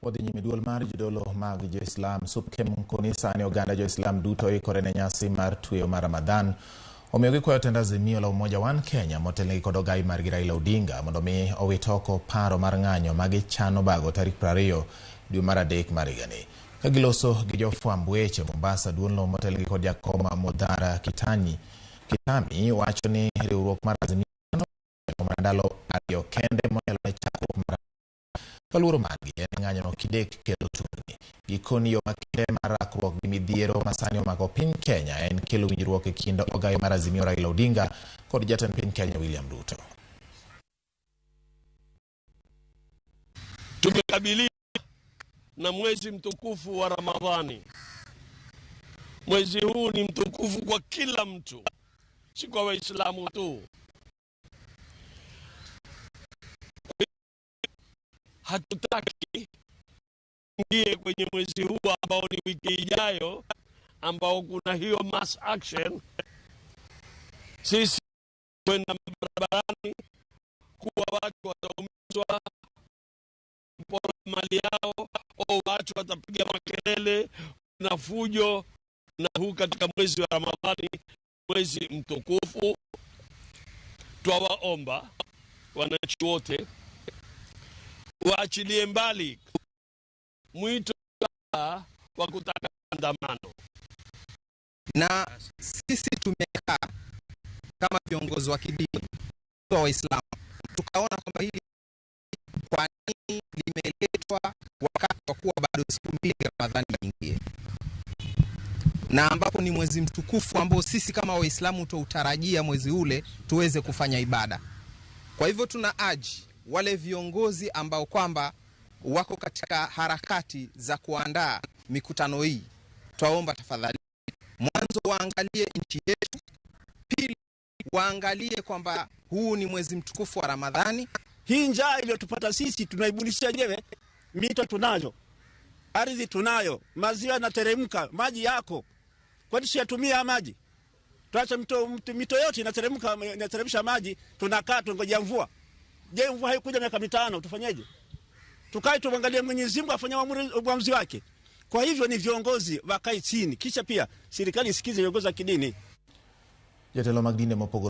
Wadhi nyime. Duol mar jodolo mag Jo-Islam SUPKEM koni sani oganda Jo-Islam duto oikore ne nyasi mar tweyo mar Ramadhan. Omiyo gikwayo tend Azimio la Umoja One Kenya motelnegi kod ogai margi Raila Odinga mondo mi owit oko paro mar ng'anyo ma gichano bago tarik 20 dwe mar adek mar higani. Ka giloso gi jofwamb weche Mombasa, duolno motelnegi kod jakom Mudhara Kitami wacho ni riwruok mar Azimio mana ndalo 2 kende motelo ne chakruok mar kaluoro margi en ng'anyono kidek kelo tungni. Gikoni yo makende mar rakruok gi midhiero masani omako piny Kenya en kelo winjruok e kind ogai mar Azimio Raila Odinga kod jatend piny Kenya William Ruto. Tumekabiliwa na mwezi mtukufu wa Ramadhani. Mwezi huu ni mtukufu kwa kila mtu, si kwa Waislamu tu. Hatutaki ingie kwenye mwezi huu ambao ni wiki ijayo, ambao kuna hiyo mass action, sisi kwenda barabarani kuwa watu wataumizwa, kupora mali yao, au watu watapiga makelele na fujo. Na huu katika mwezi wa Ramadhani, mwezi mtukufu, twawaomba wananchi wote waachilie mbali mwito wa kutaka maandamano. Na sisi tumekaa kama viongozi wa kidini wa Waislamu tukaona kwamba hili kwa nini limeletwa wakati wa kuwa bado siku 2 Ramadhani ingie, na ambapo ni mwezi mtukufu ambao sisi kama Waislamu tuutarajia mwezi ule tuweze kufanya ibada. Kwa hivyo tuna aji wale viongozi ambao kwamba wako katika harakati za kuandaa mikutano hii, twaomba tafadhali mwanzo waangalie nchi yetu, pili waangalie kwamba huu ni mwezi mtukufu wa Ramadhani. Hii njaa iliyotupata sisi tunaibunisha wenyewe. Mito tunayo, ardhi tunayo, maziwa yanateremka, maji yako. Kwani tusiyatumia maji? Tuache mito yote inateremka, inateremsha maji, tunakaa tungoja mvua. Je, mvua haikuja miaka 5, tufanyeje? Tukae tumwangalie Mwenyezi Mungu afanye uamuzi wake. Kwa hivyo ni viongozi wakae chini, kisha pia serikali isikize viongozi wa kidini. Jotelo mag dinde mopogore